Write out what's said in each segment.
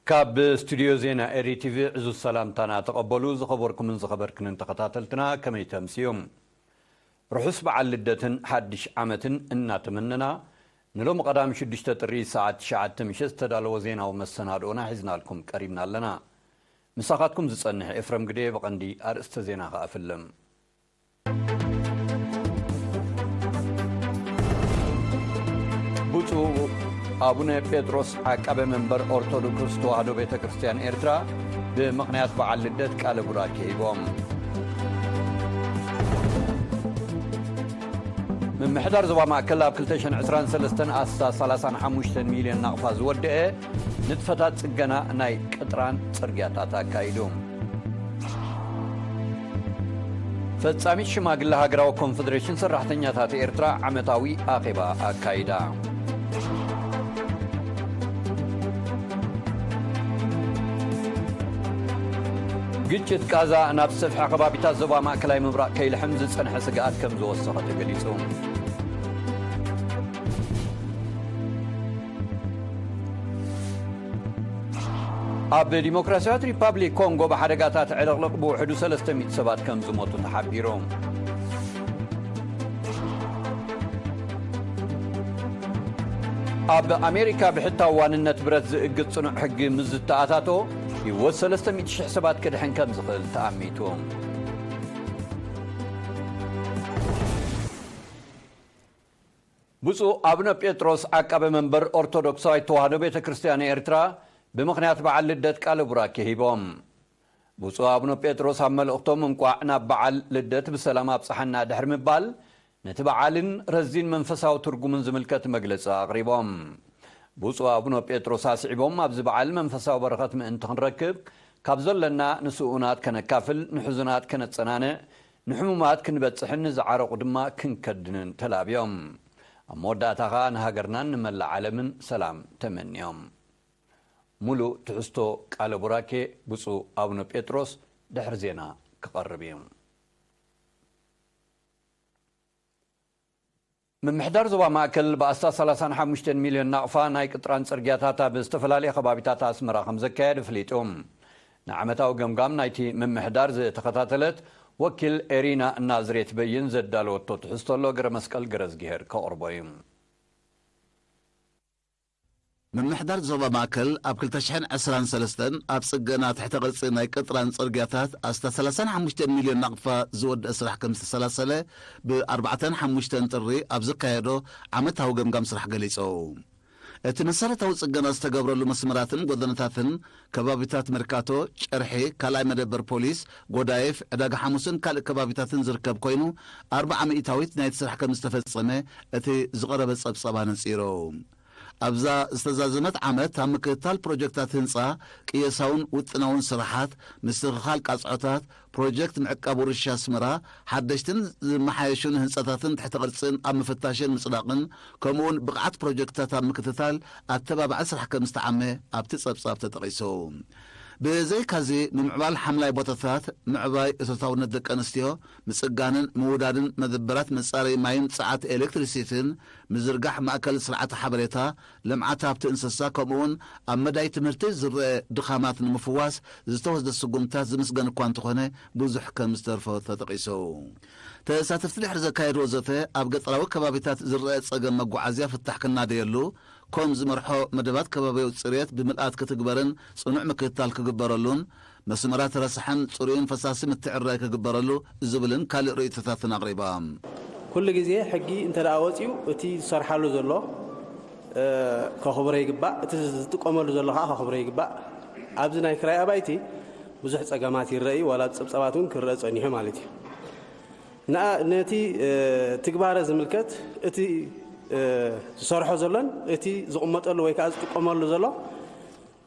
ካብ ስቱድዮ ዜና ኤሪ ቲቪ ዕዙዝ ሰላምታና ተቐበሉ። ዝኸበርኩምን ዝኸበርክንን ተኸታተልትና፣ ከመይ ተምስዩም? ርሑስ በዓል ልደትን ሓድሽ ዓመትን እናተመነና፣ ንሎሚ ቀዳም ሽዱሽተ ጥሪ ሰዓት ትሽዓተ ምሸት ዝተዳለወ ዜናዊ መሰናድኦና ሒዝናልኩም ቀሪብና ኣለና። ምሳኻትኩም ዝጸንሕ ኤፍረም ግደ። ብቐንዲ ኣርእስተ ዜና ከኣ ፍልም። ብፁዕ ኣቡነ ጴጥሮስ ዓቃቤ መንበር ኦርቶዶክስ ተዋህዶ ቤተ ክርስቲያን ኤርትራ ብምኽንያት በዓል ልደት ቃለ ቡራኬ ሂቦም። ምምሕዳር ዞባ ማእከል ኣብ ክልተ ሽሕን ዕስራን ሰለስተን ኣስታት ሰላሳን ሓሙሽተን ሚልዮን ናቕፋ ዝወደአ ንጥፈታት ጽገና ናይ ቅጥራን ጽርግያታት ኣካይዱ። ፈጻሚት ሽማግለ ሃገራዊ ኮንፈደሬሽን ሰራሕተኛታት ኤርትራ ዓመታዊ ኣኼባ ኣካይዳ። ግጭት ቃዛ ናብ ዝሰፍሐ ከባቢታት ዞባ ማእከላይ ምብራቕ ከይልሕም ዝጸንሐ ስግኣት ከም ዝወሰኸ ተገሊጹ። ኣብ ዲሞክራሲያዊት ሪፓብሊክ ኮንጎ ብሓደጋታት ዕልቕልቕ ብውሕዱ ሰለስተ ሚእቲ ሰባት ከም ዝሞቱ ተሓቢሩ። ኣብ ኣሜሪካ ብሕታዊ ዋንነት ብረት ዝእግድ ጽኑዕ ሕጊ ምስ ዝተኣታቶ፣ ህይወት ሰለስተ ሚእቲ ሽሕ ሰባት ክድሕን ከም ዝኽእል ተኣሚቱ። ብፁዕ ኣቡነ ጴጥሮስ ዓቃቤ መንበር ኦርቶዶክሳዊት ተዋህዶ ቤተ ክርስቲያን ኤርትራ ብምኽንያት በዓል ልደት ቃለ ቡራኬ ሂቦም። ብፁዕ ኣቡነ ጴጥሮስ ኣብ መልእኽቶም፣ እንቋዕ ናብ በዓል ልደት ብሰላም ኣብጽሓና ድሕሪ ምባል፣ ነቲ በዓልን ረዚን መንፈሳዊ ትርጉምን ዝምልከት መግለጺ ኣቕሪቦም። ብፁዕ ኣቡነ ጴጥሮስ ኣስዒቦም፣ ኣብዚ በዓል መንፈሳዊ በረኸት ምእንቲ ክንረክብ፣ ካብ ዘለና ንስኡናት ከነካፍል፣ ንሕዙናት ከነጸናንዕ፣ ንሕሙማት ክንበጽሕን ንዝዓረቑ ድማ ክንከድንን ተላብዮም። ኣብ መወዳእታ ኸኣ ንሃገርናን ንመላእ ዓለምን ሰላም ተመንዮም። ሙሉእ ትሕዝቶ ቃለ ቡራኬ ብፁዕ ኣቡነ ጴጥሮስ ድሕሪ ዜና ክቐርብ እዩ። ምምሕዳር ዞባ ማእከል ብኣስታት ሰላሳን ሓሙሽተን ሚልዮን ናቕፋ ናይ ቅጥራን ጽርግያታት ኣብ ዝተፈላለየ ከባቢታት ኣስመራ ከም ዘካየደ ኣፍሊጡ። ንዓመታዊ ገምጋም ናይቲ ምምሕዳር ዝተኸታተለት ወኪል ኤሪና ናዝሬት በይን ዘዳለወቶ ትሕዝቶ ኣሎ፣ ገረ መስቀል ገረዝግሄር ከቕርቦ እዩ። ምምሕዳር ዞባ ማእከል ኣብ ክልተ ሽሕን ዕስራን ሰለስተን ኣብ ጽገና ትሕተ ቅርጺ ናይ ቅጥራን ጽርግያታት ኣስታት ሰላሳን ሓሙሽተን ሚልዮን ናቕፋ ዝወድእ ስራሕ ከም ዝተሰላሰለ ብ ኣርባዕተን ሓሙሽተን ጥሪ ኣብ ዘካየዶ ዓመታዊ ገምጋም ስራሕ ገሊጹ። እቲ መሰረታዊ ጽገና ዝተገብረሉ መስመራትን ጎደናታትን ከባቢታት መርካቶ፣ ጨርሒ፣ ካልኣይ መደበር ፖሊስ፣ ጎዳይፍ፣ ዕዳጋ ሓሙስን ካልእ ከባቢታትን ዝርከብ ኮይኑ፣ ኣርብዓ ሚእታዊት ናይቲ ስራሕ ከም ዝተፈጸመ እቲ ዝቐረበ ጸብጻብ ኣነጺሩ። ኣብዛ ዝተዛዘመት ዓመት ኣብ ምክትታል ፕሮጀክታት ህንጻ፣ ቅየሳውን ውጥናውን ስራሓት፣ ምስትኽኻል ቃጽዖታት፣ ፕሮጀክት ምዕቃብ ውርሻ ኣስመራ፣ ሓደሽትን ዝመሓየሹን ህንጻታትን ትሕተ ቅርጽን ኣብ ምፍታሽን ምጽዳቕን፣ ከምኡውን ብቕዓት ፕሮጀክትታት ኣብ ምክትታል ኣተባባዒ ስራሕ ከም ዝተዓመ ኣብቲ ጸብጻብ ተጠቒሱ። ብዘይካዚ፣ ምምዕባል ሓምላይ ቦታታት፣ ምዕባይ እቶታውነት ደቂ ኣንስትዮ፣ ምጽጋንን ምውዳድን መደበራት መጻረዪ ማይን ጸዓት ኤሌክትሪሲቲን፣ ምዝርጋሕ ማእከል ስርዓተ ሓበሬታ፣ ልምዓት ሃብቲ እንስሳ፣ ከምኡውን ኣብ መዳይ ትምህርቲ ዝረአ ድኻማት ንምፍዋስ ዝተወስደ ስጉምታት ዝምስገን እኳ እንተኾነ፣ ብዙሕ ከም ዝተርፎ ተጠቒሱ። ተሳተፍቲ ድሕሪ ዘካየድዎ ዘተ፣ ኣብ ገጠራዊ ከባቢታት ዝረአ ጸገም መጓዓዝያ ፍታሕ ክናደየሉ፣ ኮም ዝመርሖ መደባት ከባቢያዊ ጽሬት ብምልኣት ክትግበርን ጽኑዕ ምክትታል ክግበረሉን፣ መስመራት ረሳሕን ጽሩይን ፈሳሲ ምትዕርራይ ክግበረሉ ዝብልን ካልእ ርእይቶታትን ኣቕሪባ። ኩሉ ግዜ ሕጊ እንተ ደኣ ወጺኡ፣ እቲ ዝሰርሓሉ ዘሎ፣ እ፣ ከኽብሮ ይግባእ፣ እቲ ዝጥቀመሉ ዘሎ ከኣ ከኽብሮ ይግባእ። ኣብዚ ናይ ክራይ ኣባይቲ ብዙሕ ጸገማት ይረኣዩ፣ ዋላ ኣብ ጸብጻባት እውን ክረአ ጸኒሑ ማለት እዩ። ንኣ-፣ ነቲ፣ እ፣ ትግባረ ዝምልከት፣ እቲ፣ እ፣ ዝሰርሖ ዘሎን እቲ ዝቕመጠሉ ወይ ከኣ ዝጥቀመሉ ዘሎ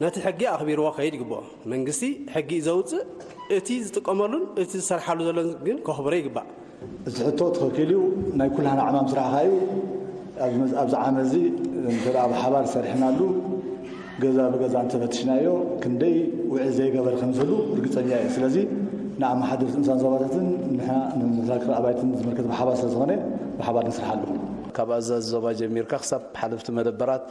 ነቲ ሕጊ ኣኽቢርዎ ክኸይድ ይግብኦ። መንግስቲ ሕጊ እዩ ዘውጽእ፣ እቲ ዝጥቀመሉን እቲ ዝሰርሓሉ ዘሎን ግን ከኽብሮ ይግባእ። እዚ ሕቶ ትኽክል እዩ። ናይ ኩላህና ዕማም ስራሕኻ እዩ። ኣብዚ መዝ-፣ ኣብዚ ዓመት እዚ እንተ ደኣ ብሓባር ሰሪሕናሉ፣ ገዛ ብገዛ እንተፈትሽናዮ፣ ክንደይ ውዕል ዘይገበር ከም ዝህሉ ርግጸኛ እየ። ስለዚ ንኣመሓደርቲ ንኡሳን ዞባታትን ንሕና ንምምሕዳር ክፍለ ኣባይትን ዝምልከት ብሓባር ስለ ዝኾነ፣ ብሓባር ንስርሓሉ። ካብ ኣዛዚ ዞባ ጀሚርካ ክሳብ ሓለፍቲ መደበራት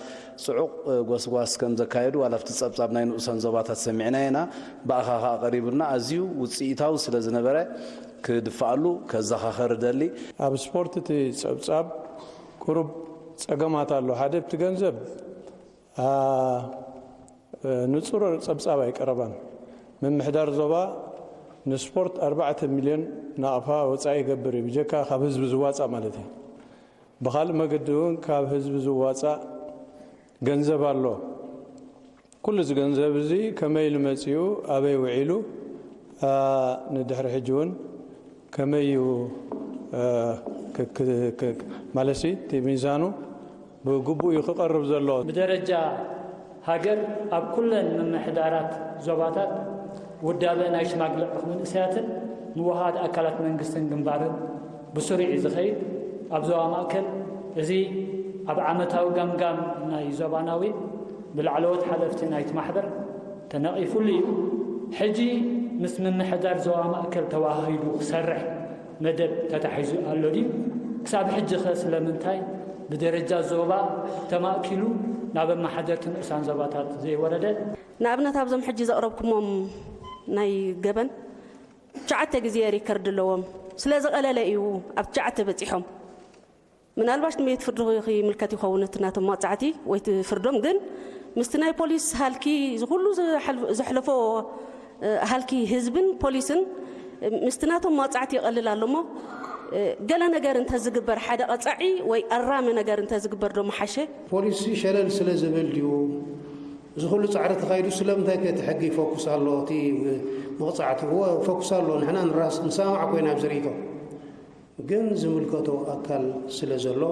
ጽዑቕ ጎስጓስ ከም ዘካየዱ ዋላ ኣብቲ ጸብጻብ ናይ ንኡሳን ዞባታት ሰሚዕና ኢና። ብኣኻ ከኣ ቀሪቡና ኣዝዩ ውጽኢታዊ ስለ ዝነበረ ክድፍኣሉ ከዘኻኸር እደሊ። ኣብ ስፖርት እቲ ጸብጻብ ቁሩብ ጸገማት ኣሎ። ሓደ ኣብቲ ገንዘብ ንጹር ጸብጻብ ኣይቀረባን። ምምሕዳር ዞባ ንስፖርት ኣርባዕተ ሚልዮን ናቕፋ ወጻኢ ይገብር እዩ፣ ብጀካ ካብ ህዝቢ ዝዋጻእ ማለት እዩ። ብኻልእ መገዲ እውን ካብ ህዝቢ ዝዋጻእ ገንዘብ ኣሎ። ኩሉ እዚ ገንዘብ እዚ ከመይ ኢሉ መጺኡ፣ ኣበይ ውዒሉ፣ ንድሕሪ ሕጂ እውን ከመይ እዩ ማለሲ እቲ ሚዛኑ ብግቡእ እዩ ክቐርብ ዘሎ። ብደረጃ ሃገር ኣብ ኩለን ምምሕዳራት ዞባታት ውዳበ ናይ ሽማግለ ዕኹ መንእሰያትን ምውሃድ ኣካላት መንግስትን ግንባርን ብስሩዕ እዩ ዝኸይድ። ኣብ ዞባ ማእከል እዚ ኣብ ዓመታዊ ገምጋም ናይ ዞባናዊ ብላዕለዎት ሓለፍቲ ናይቲ ማሕበር ተነቒፉሉ እዩ። ሕጂ ምስ ምምሕዳር ዞባ ማእከል ተዋሃሂዱ ክሰርሕ መደብ ተታሒዙ ኣሎ ድዩ? ክሳብ ሕጂ ኸ ስለምንታይ ብደረጃ ዞባ ተማእኪሉ ናብ ኣመሓደርቲ ንኡሳን ዞባታት ዘይወረደ? ንኣብነት ኣብዞም ሕጂ ዘቕረብኩሞም ናይ ገበን ትሽዓተ ግዜ ሪከርድ ኣለዎም። ስለ ዝቐለለ እዩ ኣብ ትሽዓተ በጺሖም። ምናልባሽ ንቤት ፍርዲ ክምልከት ይኸውን እቲ ናቶም መቕጻዕቲ ወይ እቲ ፍርዶም፣ ግን ምስቲ ናይ ፖሊስ ሃልኪ ዝኹሉ ዘሕልፎ ሃልኪ ህዝብን ፖሊስን ምስቲ ናቶም መቕጻዕቲ ይቐልል ኣሎ እሞ፣ ገለ ነገር እንተዝግበር፣ ሓደ ቀጻዒ ወይ ኣራሚ ነገር እንተዝግበር ዶ ምሓሸ? ፖሊስ ሸለል ስለ ዝብል ድዩ እዚ ኩሉ ጻዕሪ ተኻይዱ? ስለምንታይ ከ እቲ ሕጊ ይፈኩስ ኣሎ? እቲ መቕጻዕቲ እወ ፈኩስ ኣሎ። ንሕና ንራስ ንሰማማዕ ኮይና ኣብዚ ርእይቶ ግን ዝምልከቶ ኣካል ስለ ዘሎ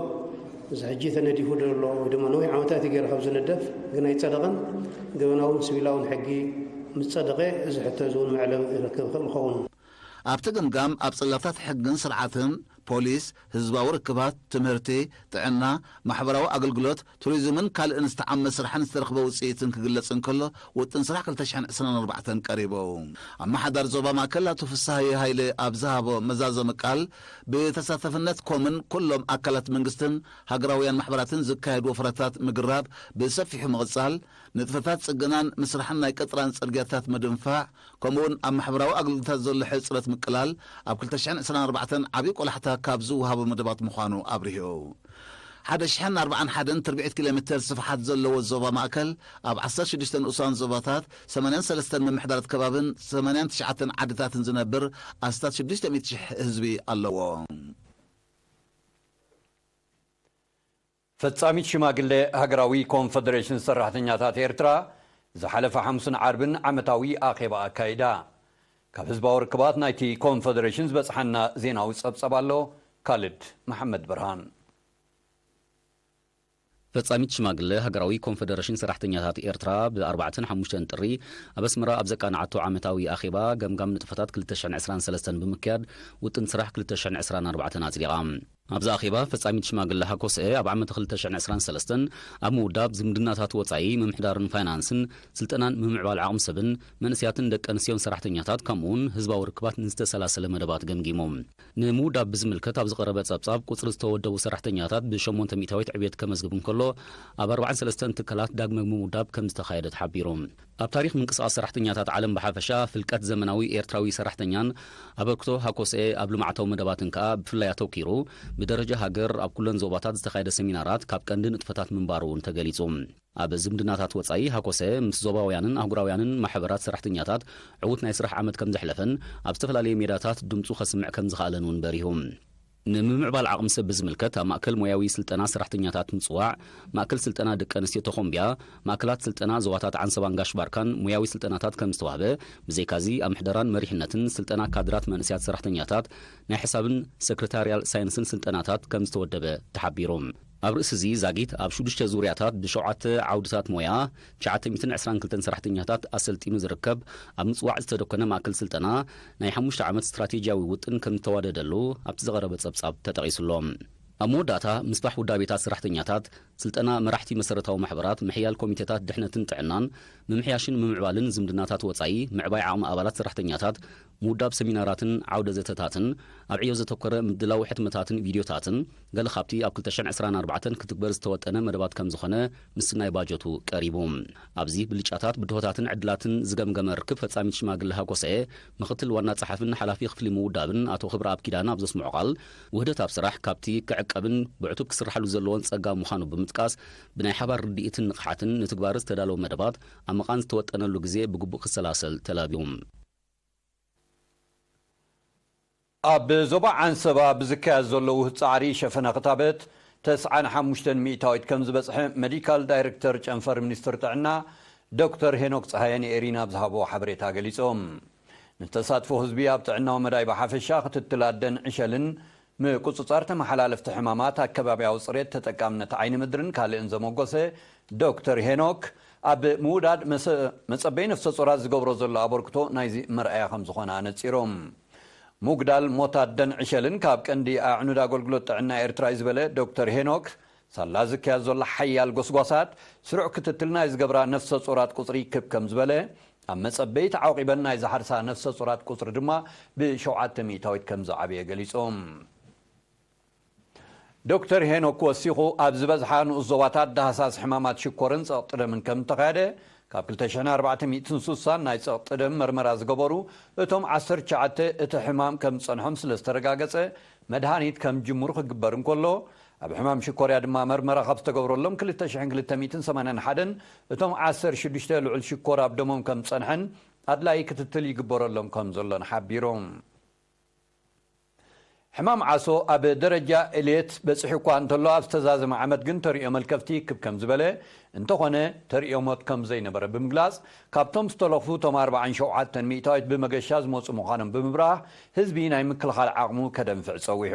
እዚ ሕጂ ተነዲፉ ዘሎ ወይ ድማ ነዊሕ ዓመታት እዩ ገይሩ ካብ ዝንደፍ ግን ኣይጸደቐን። ገበናውን ስቪላውን ሕጊ ምስ ጸደቐ እዚ ሕቶ እዚ እውን መዕለቢ ክረክብ ይኽእል ይኸውን። ኣብቲ ግምጋም ኣብ ጽላታት ሕግን ስርዓትን፣ ፖሊስ፣ ህዝባዊ ርክባት፣ ትምህርቲ፣ ጥዕና፣ ማሕበራዊ ኣገልግሎት፣ ቱሪዝምን ካልእን ዝተዓመ ስራሕን ዝተረኽበ ውፅኢትን ክግለፅ እንከሎ ውጥን ስራሕ ክልተ ሽሕን ዕስራን ኣርባዕተን ቀሪቡ። ኣመሓዳሪ ዞባ ማእከል ኣቶ ፍስሃየ ሃይለ ኣብ ዝሃቦ መዛዘሚ ቃል ብተሳተፍነት ኮምን ኩሎም ኣካላት መንግስትን ሃገራውያን ማሕበራትን ዝካየድ ወፈረታት ምግራብ ብሰፊሑ ምቕፃል፣ ንጥፈታት ፅገናን ምስራሕን ናይ ቀጥራን ፅርግያታት ምድንፋዕ፣ ከምኡውን ኣብ ማሕበራዊ ኣገልግሎታት ዘሎ ሕጽረት ምቅላል ኣብ ክልተ ሽሕን ዕስራን ኣርባዕተን ዓብዪ ቆላሕታ ካብ ዝወሃቦ መደባት ምዃኑ ኣብሪሁ። ሓደ ሽሕን ኣርባዓን ሓደን ትርብዒት ኪሎ ሜተር ስፍሓት ዘለዎ ዞባ ማእከል ኣብ ዓሰርተ ሽዱሽተ ንኡሳን ዞባታት ሰማንያን ሰለስተን ምምሕዳራት ከባብን ሰማንያን ትሽዓተን ዓድታትን ዝነብር ኣስታት ሽዱሽተ ሚእቲ ሽሕ ህዝቢ ኣለዎ። ፈጻሚት ሽማግለ ሃገራዊ ኮንፈደሬሽን ሰራሕተኛታት ኤርትራ ዝሓለፈ ሓሙስን ዓርብን ዓመታዊ ኣኼባ ኣካይዳ። ካብ ህዝባዊ ርክባት ናይቲ ኮንፈደሬሽን ዝበጽሓና ዜናዊ ጸብጸብ ኣሎ። ካልድ መሓመድ ብርሃን። ፈጻሚት ሽማግለ ሃገራዊ ኮንፈደሬሽን ሰራሕተኛታት ኤርትራ ብ ኣርባዕተን ሓሙሽተን ጥሪ ኣብ ኣስመራ ኣብ ዘቃንዓቶ ዓመታዊ ኣኼባ ገምጋም ንጥፈታት ክልተ ሽሕን ዕስራን ሰለስተን ብምክያድ ውጥን ስራሕ ክልተ ሽሕን ዕስራን ኣርባዕተን ኣጽዲቓ። ኣብዚ ኣኼባ ፈጻሚት ሽማግለ ሃኮስኤ ኣብ ዓመት ክልተ ሽሕን ዕስራን ሰለስተን ኣብ ምውዳብ ዝምድናታት ወጻኢ፣ ምምሕዳርን ፋይናንስን፣ ስልጠናን ምምዕባል ዓቕሚ ሰብን፣ መንእሰያትን ደቂ ኣንስትዮን ሰራሕተኛታት ከምኡውን ህዝባዊ ርክባት ንዝተሰላሰለ መደባት ገምጊሙ። ንምውዳብ ብዝምልከት ኣብ ዝቐረበ ጸብጻብ ቁጽሪ ዝተወደቡ ሰራሕተኛታት ብሸሞንተ ሚእታዊት ዕብየት ከመዝግብ እንከሎ ኣብ ኣርባዓን ሰለስተን ትካላት ዳግመ ምውዳብ ከም ዝተኻየደ ተሓቢሩ። ኣብ ታሪኽ ምንቅስቓስ ሰራሕተኛታት ዓለም ብሓፈሻ፣ ፍልቀት ዘመናዊ ኤርትራዊ ሰራሕተኛን ኣበርክቶ ሃኮስኤ ኣብ ልምዓታዊ መደባትን ከኣ ብፍላይ ኣተኲሩ፣ ብደረጃ ሃገር ኣብ ኩለን ዞባታት ዝተኻየደ ሰሚናራት ካብ ቀንዲ ንጥፈታት ምንባሩ እውን ተገሊጹ። ኣብ ዝምድናታት ወጻኢ፣ ሃኮሰ ምስ ዞባውያንን ኣህጉራውያንን ማሕበራት ሰራሕተኛታት ዕዉት ናይ ስራሕ ዓመት ከም ዘሕለፈን ኣብ ዝተፈላለየ ሜዳታት ድምጹ ከስምዕ ከም ዝኸኣለን እውን በሪሁ። ንምምዕባል ዓቕሚ ሰብ ብዝምልከት ኣብ ማእከል ሞያዊ ስልጠና ሰራሕተኛታት ምጽዋዕ፣ ማእከል ስልጠና ደቂ ኣንስትዮ ተኾምብያ፣ ማእከላት ስልጠና ዞባታት ዓንሰባን ጋሽ ባርካን ሞያዊ ስልጠናታት ከም ዝተዋህበ፣ ብዘይካዚ ኣብ ምሕደራን መሪሕነትን ስልጠና ካድራት መንእሰያት ሰራሕተኛታት ናይ ሕሳብን ሰክረታርያል ሳይንስን ስልጠናታት ከም ዝተወደበ ተሓቢሩ። ኣብ ርእሲ እዚ ዛጊት ኣብ ሽዱሽተ ዙርያታት ብሸውዓተ ዓውድታት ሞያ ትሽዓተ ሚእትን ዕስራን ክልተን ሰራሕተኛታት ኣሰልጢኑ ዝርከብ ኣብ ምጽዋዕ ዝተደኮነ ማእከል ስልጠና ናይ ሓሙሽተ ዓመት ስትራቴጂያዊ ውጥን ከም ዝተዋደደሉ ኣብቲ ዝቐረበ ጸብጻብ ተጠቒሱሎ። ኣብ መወዳእታ፣ ምስፋሕ ውዳቤታት ሰራሕተኛታት፣ ስልጠና መራሕቲ መሰረታዊ ማሕበራት፣ ምሕያል ኮሚቴታት ድሕነትን ጥዕናን፣ ምምሕያሽን ምምዕባልን ዝምድናታት ወጻኢ፣ ምዕባይ ዓቕሚ ኣባላት ሰራሕተኛታት፣ ምውዳብ ሰሚናራትን ዓውደ ዘተታትን፣ ኣብ ዕዮ ዘተኮረ ምድላው ሕትመታትን ቪድዮታትን፣ ገለ ካብቲ ኣብ ክልተ ሽሕን ዕስራን ኣርባዕተን ክትግበር ዝተወጠነ መደባት ከም ዝኾነ ምስናይ ባጀቱ ቀሪቡ። ኣብዚ ብልጫታት፣ ብድሆታትን ዕድላትን ዝገምገመ ርክብ ፈጻሚት ሽማግለ ሃጎሰኤ፣ ምኽትል ዋና ጸሓፍን ሓላፊ ክፍሊ ምውዳብን ኣቶ ክብረኣብ ኪዳነ ኣብ ዘስምዖ ቃል፣ ውህደት ኣብ ስራሕ ካብቲ ክዕቀብን ብዕቱብ ክስርሓሉ ዘለዎን ጸጋ ምዃኑ ብምጥቃስ፣ ብናይ ሓባር ርድኢትን ንቕሓትን ንትግባር ዝተዳለወ መደባት ኣብ ምቓን ዝተወጠነሉ ግዜ ብግቡእ ክሰላሰል ተላብዩ። ኣብ ዞባ ዓንሰባ ብዝካየድ ዘሎ ውህድ ጻዕሪ ሸፈነ ክታበት ተስዓን ሓሙሽተን ሚእታዊት ከም ዝበጽሐ ሜዲካል ዳይሬክተር ጨንፈር ሚኒስትር ጥዕና ዶክተር ሄኖክ ጸሃየ ንኤሪና ኣብ ዝሃቦ ሓበሬታ ገሊጾም። ንተሳትፎ ህዝቢ ኣብ ጥዕናዊ መዳይ ብሓፈሻ ክትትል ኣደን ዕሸልን ምቁጽጻር ተመሓላለፍቲ ሕማማት ኣከባብያዊ ጽሬት ተጠቃምነት ዓይኒ ምድርን ካልእን ዘመጎሰ ዶክተር ሄኖክ ኣብ ምውዳድ መሰ-፣ መጸበይ ነፍሰ ጾራት ዝገብሮ ዘሎ ኣበርክቶ ናይዚ መርኣያ ከም ዝኾነ ኣነጺሮም። ምጉዳል ሞት ኣደን ዕሸልን ካብ ቀንዲ ኣዕኑድ ኣገልግሎት ጥዕና ኤርትራ እዩ ዝበለ ዶክተር ሄኖክ፣ ሳላ ዝካየድ ዘሎ ሓያል ጎስጓሳት ስሩዕ ክትትል ናይ ዝገብራ ነፍሰ ጾራት ቁጽሪ ክብ ከም ዝበለ፣ ኣብ መጸበይ ተዓቂበን ናይ ዝሓርሳ ነፍሰ ጾራት ቁጽሪ ድማ ብሸውዓተ ሚእታዊት ከም ዝዓበየ ገሊጾም። ዶክተር ሄኖክ ወሲኹ፣ ኣብ ዝበዝሓ ንኡስ ዞባታት ዳህሳስ ሕማማት ሽኮርን ጸቕጢ ደምን ከም እተኻየደ፣ ካብ ክልተ ሽሕን ኣርባዕተ ሚእትን ስሳን ናይ ጸቕጢ ደም መርመራ ዝገበሩ እቶም ዓሰርተ ትሽዓተ እቲ ሕማም ከም ዝጸንሖም ስለ ዝተረጋገጸ፣ መድሃኒት ከም ዝጅምሩ ክግበር እንከሎ፣ ኣብ ሕማም ሽኮርያ ድማ መርመራ ካብ ዝተገብረሎም ክልተ ሽሕን ክልተ ሚእትን ሰማንያን ሓደን እቶም ዓሰርተ ሽዱሽተ ልዑል ሽኮር ኣብ ደሞም ከም ዝጸንሐን ኣድላዪ ክትትል ይግበረሎም ከም ዘሎን ሓቢሮም። ሕማም ዓሶ ኣብ ደረጃ ኤልየት በጺሑ እኳ እንተሎ፣ ኣብ ዝተዛዘመ ዓመት ግን ተርእዮ መልከፍቲ ክብ ከም ዝበለ፣ እንተኾነ ተርእዮ ሞት ከም ዘይነበረ ብምግላጽ፣ ካብቶም ዝተለኽፉ እቶም ኣርባዓን ሸውዓተን ሚእታዊት ብመገሻ ዝመጹ ምዃኖም ብምብራህ፣ ህዝቢ ናይ ምክልኻል ዓቕሙ ከደንፍዕ ጸዊሑ።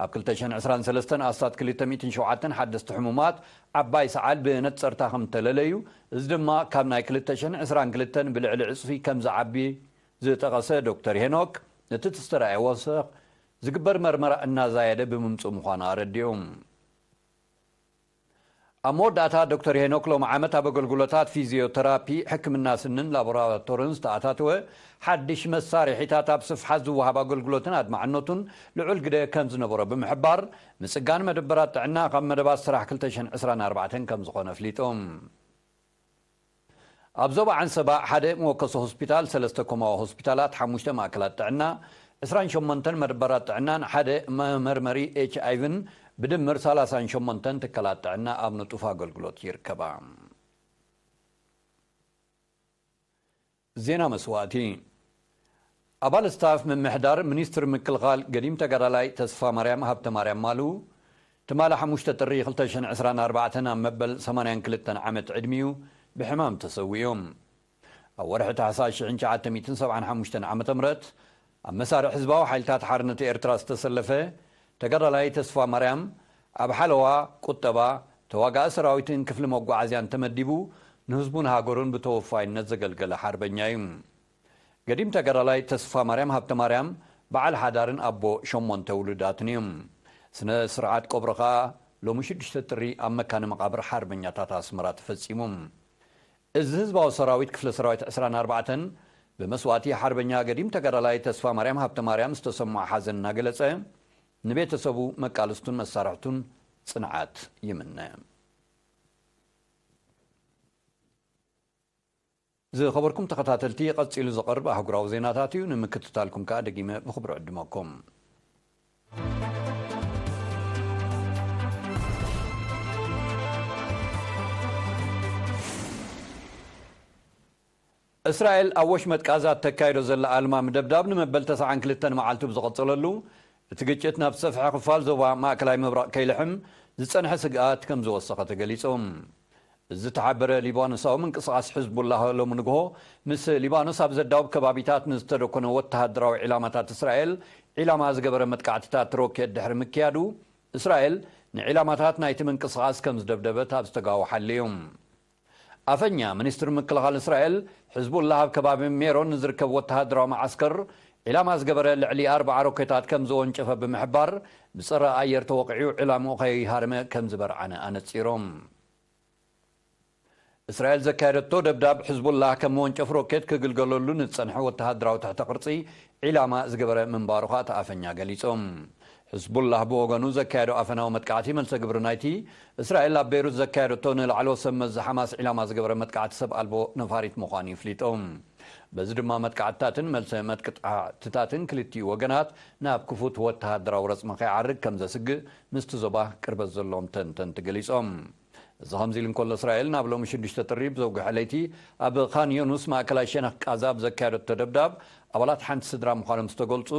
ኣብ ክልተ ሽሕን ዕስራን ሰለስተን ኣስታት ክልተ ሚእትን ሸውዓተን ሓደስቲ ሕሙማት ዓባይ ሰዓል ብነጸርታ ከም እተለለዩ፣ እዚ ድማ ካብ ናይ ክልተ ሽሕን ዕስራን ክልተን ብልዕሊ ዕጽፊ ከም ዝዓቢ ዝጠቐሰ ዶክተር ሄኖክ፣ እቲ ዝተራእየ ወሰኽ ዝግበር መርመራ እናዛየደ ብምምጽኡ ምዃኑ ኣረዲኡ። ኣብ መወዳእታ፣ ዶክተር ሄኖክ ሎሚ ዓመት ኣብ ኣገልግሎታት ፊዚዮተራፒ፣ ሕክምና ስንን ላቦራቶርን ዝተኣታተወ ሓድሽ መሳርሒታት ኣብ ስፍሓት ዝወሃብ ኣገልግሎትን ኣድማዕነቱን ልዑል ግደ ከም ዝነበሮ ብምሕባር፣ ምጽጋን መደበራት ጥዕና ካብ መደባት ስራሕ ክልተ ሽሕን ዕስራን ኣርባዕተን ከም ዝኾነ ኣፍሊጡ። ኣብ ዞባ ዓንሰባ ሓደ መወከሲ ሆስፒታል፣ ሰለስተ ኮማዊ ሆስፒታላት፣ ሓሙሽተ ማእከላት ጥዕና፣ ዕስራን ሸሞንተን መደበራት ጥዕናን ሓደ መመርመሪ ኤች ኣይ ቪን ብድምር ሰላሳን ሸሞንተን ትካላት ጥዕና ኣብ ንጡፍ ኣገልግሎት ይርከባ። ዜና መስዋእቲ። ኣባል ስታፍ ምምሕዳር ሚኒስትሪ ምክልኻል ገዲም ተጋዳላይ ተስፋማርያም ሃብተማርያም ማሉ፣ ትማሊ ሓሙሽተ ጥሪ ክልተ ሽሕን ዕስራን ኣርባዕተን ኣብ መበል ሰማንያን ክልተን ዓመት ዕድሚኡ ብሕማም ተሰዊኡ። ኣብ ወርሒ ታሕሳስ ሽሕን ትሽዓተ ሚእትን ሰብዓን ሓሙሽተን ዓመተ ምህረት ኣብ መሳርዕ ህዝባዊ ሓይልታት ሓርነት ኤርትራ ዝተሰለፈ ተጋዳላይ ተስፋማርያም፣ ኣብ ሓለዋ፣ ቁጠባ፣ ተዋጋኢ ሰራዊትን ክፍሊ መጓዓዝያን ተመዲቡ፣ ንህዝቡን ሃገሩን ብተወፋይነት ዘገልገለ ሓርበኛ እዩ። ገዲም ተጋዳላይ ተስፋማርያም ሃብተማርያም በዓል ሓዳርን ኣቦ ሸሞንተ ውሉዳትን እዩ። ስነ ስርዓት ቀብሩ ከኣ ሎሚ ሽዱሽተ ጥሪ ኣብ መካነ መቓብር ሓርበኛታት ኣስመራ ተፈጺሙ። እዚ ህዝባዊ ሰራዊት ክፍለ ሰራዊት ዕስራን ኣርባዕተን ብመስዋእቲ ሓርበኛ ገዲም ተጋዳላይ ተስፋማርያም ሃብተማርያም ዝተሰምዖ ሓዘን እናገለጸ፣ ንቤተሰቡ፣ መቃልስቱን መሳርሕቱን ጽንዓት ይምነ። ዝኸበርኩም ተኸታተልቲ፣ ቀጺሉ ዝቐርብ ኣህጉራዊ ዜናታት እዩ። ንምክትታልኩም ከኣ ደጊመ ብኽብሪ ዕድመኩም። እስራኤል ኣብ ወሽመጥ ቃዛ እተካይዶ ዘላ ኣልማ ምደብዳብ ንመበል ተስዓን ክልተን መዓልቱ ብዝቐጸለሉ፣ እቲ ግጭት ናብ ዝሰፍሐ ክፋል ዞባ ማእከላይ ምብራቕ ከይልሕም ዝጸንሐ ስግኣት ከም ዝወሰኸ ተገሊጹ። ዝተሓበረ ሊባኖሳዊ ምንቅስቓስ ሕዝቡላህ ሎሚ ንግሆ ምስ ሊባኖስ ኣብ ዘዳውብ ከባቢታት ንዝተደኮነ ወተሃደራዊ ዒላማታት እስራኤል ዒላማ ዝገበረ መጥቃዕትታት ሮኬት ድሕሪ ምክያዱ፣ እስራኤል ንዒላማታት ናይቲ ምንቅስቓስ ከም ዝደብደበት ኣብ ዝተጋወሓሉ እዩ። ኣፈኛ ሚኒስትሪ ምክልኻል እስራኤል፣ ሕዝቡላህ ኣብ ከባቢ ሜሮን ንዝርከብ ወተሃደራዊ መዓስከር ዒላማ ዝገበረ ልዕሊ ኣርባዓ ሮኬታት ከም ዝወንጨፈ ብምሕባር፣ ብጸረ ኣየር ተወቒዑ ዕላምኡ ከይሃረመ ከም ዝበርዓነ ኣነጺሮም። እስራኤል ዘካየደቶ ደብዳብ፣ ሕዝቡላህ ከም መወንጨፍ ሮኬት ክግልገለሉ ንዝጸንሐ ወተሃደራዊ ትሕተ ቅርጺ ዒላማ ዝገበረ ምንባሩ ከኣ እቲ ኣፈኛ ገሊጾም። ሕዝቡላህ ብወገኑ ዘካየዶ ኣፈናዊ መጥቃዕቲ፣ መልሰ ግብሪ ናይቲ እስራኤል ኣብ ቤይሩት ዘካየደቶ ንላዕለዎት ሰብ መዚ ሓማስ ዒላማ ዝገበረ መጥቃዕቲ ሰብ ኣልቦ ነፋሪት ምዃኑ ይፍሊጦም። በዚ ድማ መጥቃዕትታትን መልሰ መጥቃዕትታትን ክልቲኡ ወገናት ናብ ክፉት ወተሃደራዊ ረጽሚ ከይዓርግ ከም ዘስግእ ምስቲ ዞባ ቅርበት ዘለዎም ተንተንቲ ገሊጾም። እዚ ከምዚ ኢሉ እንከሎ፣ እስራኤል ናብ ሎሚ ሽዱሽተ ጥሪ ብዘውግሐ ለይቲ ኣብ ካን ዮኑስ ማእከላይ ሸነኽ ቃዛ ብዘካየደቶ ደብዳብ፣ ኣባላት ሓንቲ ስድራ ምዃኖም ዝተገልጹ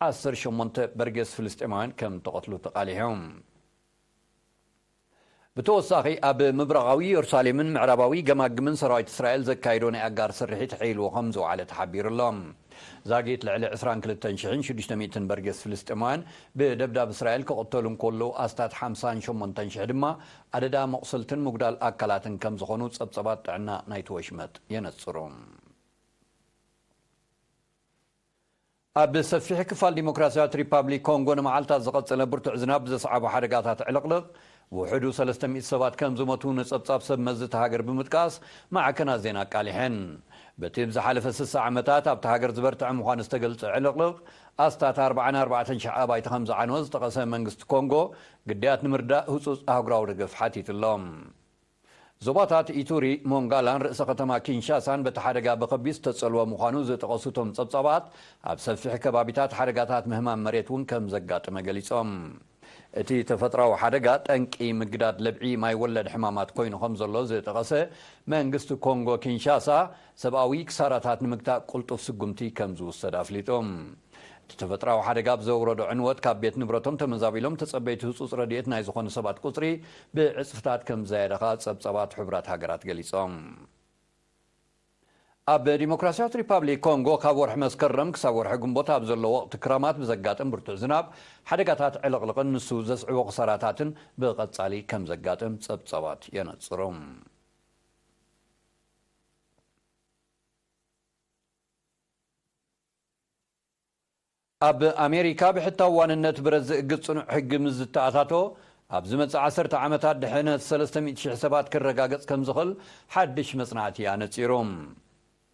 ዓሰርተ ሸሞንተ በርጌስ ፍልስጤማውያን ከም ተቐትሉ ተቓሊሖም። ብተወሳኺ፣ ኣብ ምብራቓዊ የሩሳሌምን ምዕራባዊ ገማግምን ሰራዊት እስራኤል ዘካይዶ ናይ ኣጋር ስርሒት ሐይልዎ ከም ዝወዓለ ተሓቢሩ ኣሎ። ዛጊት ልዕሊ ዕስራን ክልተን ሽሕን ሽዱሽተ ሚእትን በርጌስ ፍልስጤማውያን ብደብዳብ እስራኤል ክቕተሉ እንከለዉ፣ ኣስታት ሓምሳን ሸሞንተን ሽሕ ድማ ኣደዳ መቑሰልትን ምጉዳል ኣካላትን ከም ዝኾኑ ጸብጸባት ጥዕና ናይቲ ወሽመጥ የነጽሩ። ኣብ ሰፊሕ ክፋል ዲሞክራሲያዊት ሪፓብሊክ ኮንጎ ንመዓልታት ዝቐጸለ ብርቱዕ ዝናብ ዘስዓቦ ሓደጋታት ዕልቕልቕ፣ ብውሕዱ ሰለስተ ሚእቲ ሰባት ከም ዝሞቱ ንጸብጻብ ሰብ መዚ እታ ሃገር ብምጥቃስ ማዕከናት ዜና ኣቃሊሐን። በቲ ብዝሓለፈ ስሳ ዓመታት ኣብታ ሃገር ዝበርትዐ ምዃኑ ዝተገልጸ ዕልቕልቕ፣ ኣስታት ኣርባዓን ኣርባዕተን ሽሕ ኣባይቲ ከም ዝዓነወ ዝጠቐሰ መንግስቲ ኮንጎ፣ ግዳያት ንምርዳእ ህጹጽ ኣህጉራዊ ደገፍ ሓቲቱ ኣሎ። ዞባታት ኢቱሪ፣ ሞንጋላን ርእሰ ከተማ ኪንሻሳን በቲ ሓደጋ ብኸቢድ ዝተጸልወ ምዃኑ ዝጠቐሱ እቶም ጸብጻባት፣ ኣብ ሰፊሕ ከባቢታት ሓደጋታት ምህማም መሬት እውን ከም ዘጋጠመ ገሊጾም። እቲ ተፈጥራዊ ሓደጋ ጠንቂ ምግዳድ ለብዒ ማይ ወለድ ሕማማት ኮይኑ ከም ዘሎ ዝጠቐሰ መንግስቲ ኮንጎ ኪንሻሳ፣ ሰብኣዊ ክሳራታት ንምግታእ ቅልጡፍ ስጉምቲ ከም ዝውሰድ ኣፍሊጡ። እቲ ተፈጥራዊ ሓደጋ ብዘውረዶ ዕንወት ካብ ቤት ንብረቶም ተመዛቢሎም ተጸበይቲ ህጹጽ ረድኤት ናይ ዝኾኑ ሰባት ቁጽሪ ብዕጽፍታት ከም ዝዛየደ ከኣ ጸብጻባት ሕቡራት ሃገራት ገሊጾም። ኣብ ዲሞክራሲያዊት ሪፓብሊክ ኮንጎ ካብ ወርሒ መስከረም ክሳብ ወርሒ ግንቦት ኣብ ዘሎ ወቕቲ ክራማት ብዘጋጥም ብርቱዕ ዝናብ፣ ሓደጋታት ዕልቕልቕን ንሱ ዘስዕቦ ክሳራታትን ብቐጻሊ ከም ዘጋጥም ጸብጻባት የነጽሩ። ኣብ ኣሜሪካ ብሕታዊ ዋንነት ብረት ዝእግድ ጽኑዕ ሕጊ ምስ ዝተኣታቶ፣ ኣብ ዝመጽእ ዓሰርተ ዓመታት ድሕነት ሰለስተ ሚእቲ ሽሕ ሰባት ክረጋገጽ ከም ዝኽእል ሓድሽ መጽናዕቲ ኣነጺሩ።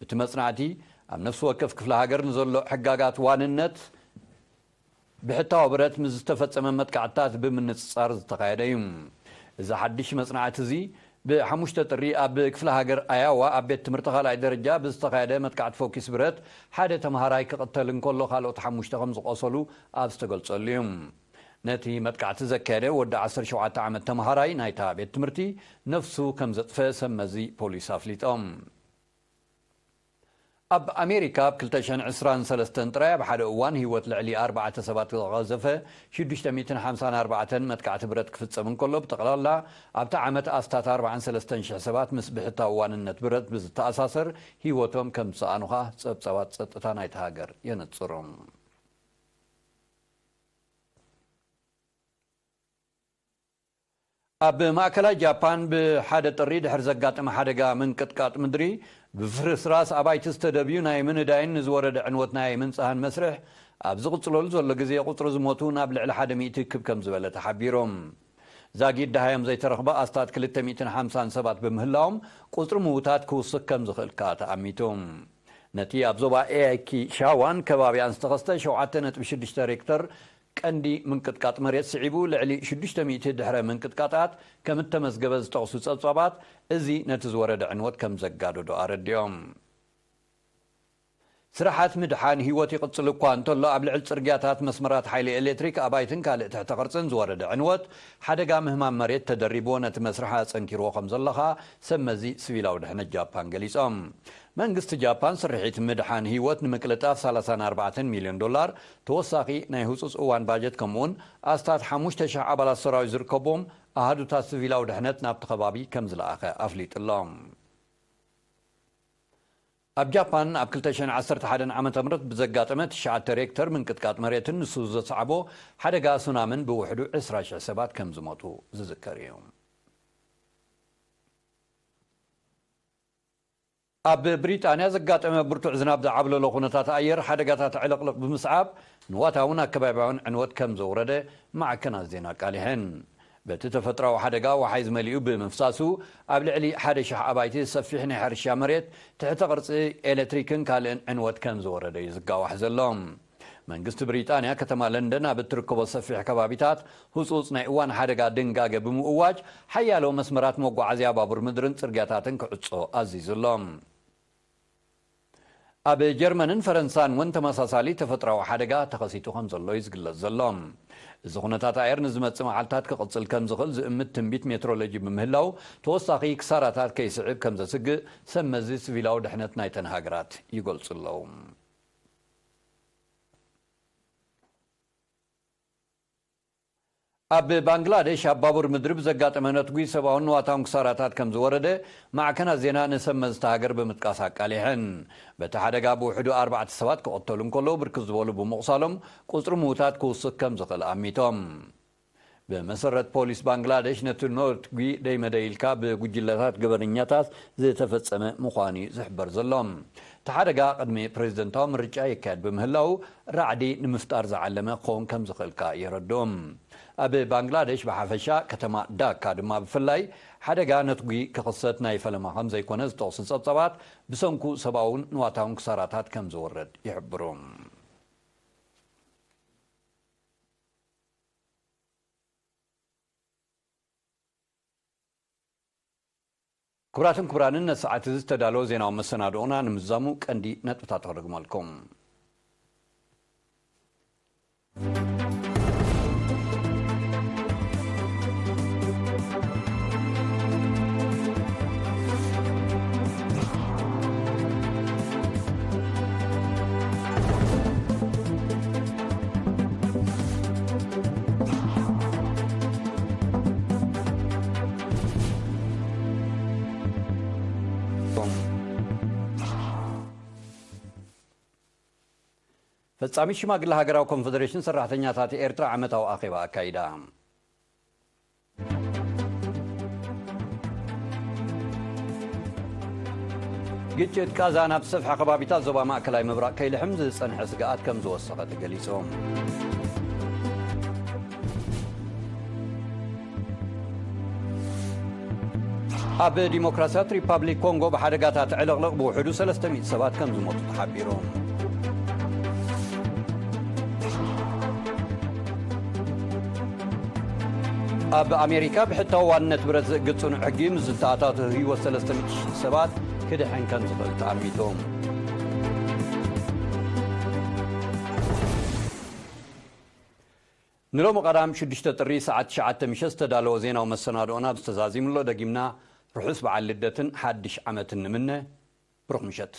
እቲ መጽናዕቲ፣ ኣብ ነፍሲ ወከፍ ክፍለ ሃገር ንዘሎ ሕጋጋት ዋንነት ብሕታዊ ብረት ምስ ዝተፈጸመ መጥቃዕትታት ብምንጽጻር ዝተኻየደ እዩ። እዚ ሓድሽ መጽናዕቲ እዚ፣ ብሓሙሽተ ጥሪ ኣብ ክፍለ ሃገር ኣያዋ ኣብ ቤት ትምህርቲ ካልኣይ ደረጃ ብዝተኻየደ መጥቃዕቲ ፎኪስ ብረት ሓደ ተምሃራይ ክቕተል እንከሎ፣ ካልኦት ሓሙሽተ ከም ዝቖሰሉ ኣብ ዝተገልጸሉ እዩ። ነቲ መጥቃዕቲ ዘካየደ ወዲ ዓሰርተ ሸውዓተ ዓመት ተምሃራይ ናይታ ቤት ትምህርቲ ነፍሱ ከም ዘጥፈ ሰብ መዚ ፖሊስ ኣፍሊጦም። ኣብ ኣሜሪካ ኣብ ክልተ ሽሕን ዕስራን ሰለስተን ጥራይ ኣብ ሓደ እዋን ህይወት ልዕሊ ኣርባዕተ ሰባት ዝቐዘፈ ሽዱሽተ ሚእትን ሓምሳን ኣርባዕተን መጥቃዕቲ ብረት ክፍጸም እንከሎ፣ ብጠቕላላ ኣብቲ ዓመት ኣስታት ኣርባዓን ሰለስተን ሽሕ ሰባት ምስ ብሕታዊ ዋንነት ብረት ብዝተኣሳሰር ህይወቶም ከም ዝሰኣኑኻ ጸብጻባት ጸጥታ ናይታ ሃገር የነጽሩ። ኣብ ማእከላይ ጃፓን ብሓደ ጥሪ ድሕሪ ዘጋጠመ ሓደጋ ምንቅጥቃጥ ምድሪ፣ ብፍርስራስ ኣባይቲ ዝተደብዩ ናይ ምንዳይን ንዝወረደ ዕንወት ናይ ምንጻህን መስርሕ ኣብ ዝቕጽለሉ ዘሎ ግዜ፣ ቁጽሪ ዝሞቱ ናብ ልዕሊ ሓደ ሚእቲ ክብ ከም ዝበለ ተሓቢሮም። ዛጊድ ደሃዮም ዘይተረኽበ ኣስታት ክልተ ሚእትን ሓምሳን ሰባት ብምህላዎም፣ ቁጽሪ ምዉታት ክውስኽ ከም ዝኽእል ከኣ ተኣሚቱ። ነቲ ኣብ ዞባ ኤኪ ሻዋን ከባቢኣን ዝተኸስተ ሸውዓተ ነጥቢ ሽዱሽተ ሬክተር ቀንዲ ምንቅጥቃጥ መሬት ስዒቡ፣ ልዕሊ ሽዱሽተ ሚእቲ ድሕረ ምንቅጥቃጣት ከም እተመዝገበ ዝጠቕሱ ጸብጻባት፣ እዚ ነቲ ዝወረደ ዕንወት ከም ዘጋደዶ ኣረዲኦም። ስራሓት ምድሓን ህይወት ይቕጽል እኳ እንተሎ፣ ኣብ ልዕሊ ጽርግያታት፣ መስመራት ሓይሊ ኤሌክትሪክ፣ ኣባይትን ካልእ ትሕተ ቅርጽን ዝወረደ ዕንወት፣ ሓደጋ ምህማም መሬት ተደሪብዎ ነቲ መስርሕ ኣጸንኪርዎ ከም ዘሎ ኸኣ ሰብ መዚ ሲቪላዊ ድሕነት ጃፓን ገሊጾም። መንግስቲ ጃፓን ስርሒት ምድሓን ህይወት ንምቅልጣፍ ሰላሳን ኣርባዕተን ሚልዮን ዶላር ተወሳኺ ናይ ህጹጽ እዋን ባጀት፣ ከምኡውን ኣስታት ሓሙሽተ ሽሕ ኣባላት ሰራዊት ዝርከብዎም ኣሃዱታት ሲቪላዊ ድሕነት ናብቲ ከባቢ ከም ዝለኣኸ ኣፍሊጡ ኣሎ። ኣብ ጃፓን ኣብ ክልተ ሽሕን ዓሰርተ ሓደን ዓመተ ምህረት ብዘጋጠመ ትሽዓተ ሬክተር ምንቅጥቃጥ መሬትን ንሱ ዘስዓቦ ሓደጋ ሱናምን ብውሕዱ ዕስራ ሽሕ ሰባት ከም ዝሞቱ ዝዝከር እዩ። ኣብ ብሪጣንያ ዘጋጠመ ብርቱዕ ዝናብ ዝዓብለሎ ኩነታት ኣየር ሓደጋታት ዕልቕልቕ ብምስዓብ ንዋታውን ኣከባቢያውን ዕንወት ከም ዘውረደ ማዕከናት ዜና ኣቃሊሐን። በቲ ተፈጥራዊ ሓደጋ ወሓይ ዝመሊኡ ብምፍሳሱ ኣብ ልዕሊ ሓደ ሽሕ ኣባይቲ ሰፊሕ ናይ ሕርሻ መሬት፣ ትሕተ ቅርጺ ኤሌክትሪክን ካልእን ዕንወት ከም ዘወረደ እዩ ዝጋዋሕ ዘሎ። መንግስቲ ብሪጣንያ ከተማ ለንደን ኣብ እትርከቦ ሰፊሕ ከባቢታት ህጹጽ ናይ እዋን ሓደጋ ድንጋገ ብምእዋጅ ሓያሎ መስመራት መጓዓዝያ ባቡር ምድርን ጽርግያታትን ክዕጾ ኣዚዙ ኣሎ። ኣብ ጀርመንን ፈረንሳን እውን ተመሳሳሊ ተፈጥራዊ ሓደጋ ተኸሲቱ ከም ዘሎ እዩ ዝግለጽ ዘሎ። እዚ ኩነታት ኣየር ንዝመጽእ መዓልታት ክቕጽል ከም ዝኽእል ዝእምት ትንቢት ሜትሮሎጂ ብምህላው ተወሳኺ ክሳራታት ከይስዕብ ከም ዘስግእ ሰብ መዚ ሲቪላዊ ድሕነት ናይተን ሃገራት ይገልጹ ኣለዉ። ኣብ ባንግላደሽ ኣብ ባቡር ምድሪ ብዘጋጠመ ነትጒ ሰብኣውን ንዋታውን ክሳራታት ከም ዝወረደ ማዕከናት ዜና ንሰብ መዝቲ ሃገር ብምጥቃስ ኣቃሊሐን። በቲ ሓደጋ ብውሕዱ ኣርባዕተ ሰባት ክቐተሉ እንከለዉ ብርክት ዝበሉ ብምቑሳሎም ቁጽሪ ምዉታት ክውስኽ ከም ዝኽእል ኣሚቶም። ብመሰረት ፖሊስ ባንግላደሽ ነቲ ነትጒ ደይመደይ ኢልካ ብጉጅለታት ገበነኛታት ዝተፈጸመ ምዃኑ እዩ ዝሕበር ዘሎ። እቲ ሓደጋ ቅድሚ ፕሬዝደንታዊ ምርጫ ይካየድ ብምህላው ራዕዲ ንምፍጣር ዝዓለመ ክኸውን ከም ዝኽእል ከኣ የረድኡ። ኣብ ባንግላደሽ ብሓፈሻ ከተማ ዳካ ድማ ብፍላይ ሓደጋ ነትጒ ክኽሰት ናይ ፈለማ ከም ዘይኮነ ዝጠቕሱ ጸብጻባት ብሰንኩ ሰብኣውን ንዋታውን ክሳራታት ከም ዝወረድ ይሕብሩ። ክቡራትን ክቡራንን ነቲ ሰዓት እዚ ዝተዳለወ ዜናዊ መሰናድኦና ንምዛሙ ቀንዲ ነጥብታት ክደግመልኩም። ፈጻሚት ሽማግለ ሃገራዊ ኮንፈደሬሽን ሰራሕተኛታት ኤርትራ ዓመታዊ ኣኼባ ኣካይዳ። ግጭት ቃዛ ናብ ዝሰፍሐ ከባቢታት ዞባ ማእከላይ ምብራቕ ከይልሕም ዝጸንሐ ስግኣት ከም ዝወሰኸ ተገሊጹ። ኣብ ዲሞክራሲያት ሪፓብሊክ ኮንጎ ብሓደጋታት ዕልቕልቕ ብውሕዱ ሰለስተ ሚእቲ ሰባት ከም ዝሞቱ ተሓቢሩ። ኣብ ኣሜሪካ ብሕታዊ ዋንነት ብረት ዝእግድ ጽኑዕ ሕጊ ምስ ዝተኣታቶ ህይወት ሰለስተ ሚእቲ ሺሕ ሰባት ክድሕን ከም ዝኽእል ተኣሚቱ። ንሎሚ ቀዳም ሽዱሽተ ጥሪ ሰዓት ትሽዓተ ምሸት ዝተዳለወ ዜናዊ መሰናድኦና ኣብዚ ተዛዚሙ ኣሎ። ደጊምና ርሑስ በዓል ልደትን ሓድሽ ዓመትን ንምነ። ብሩኽ ምሸት።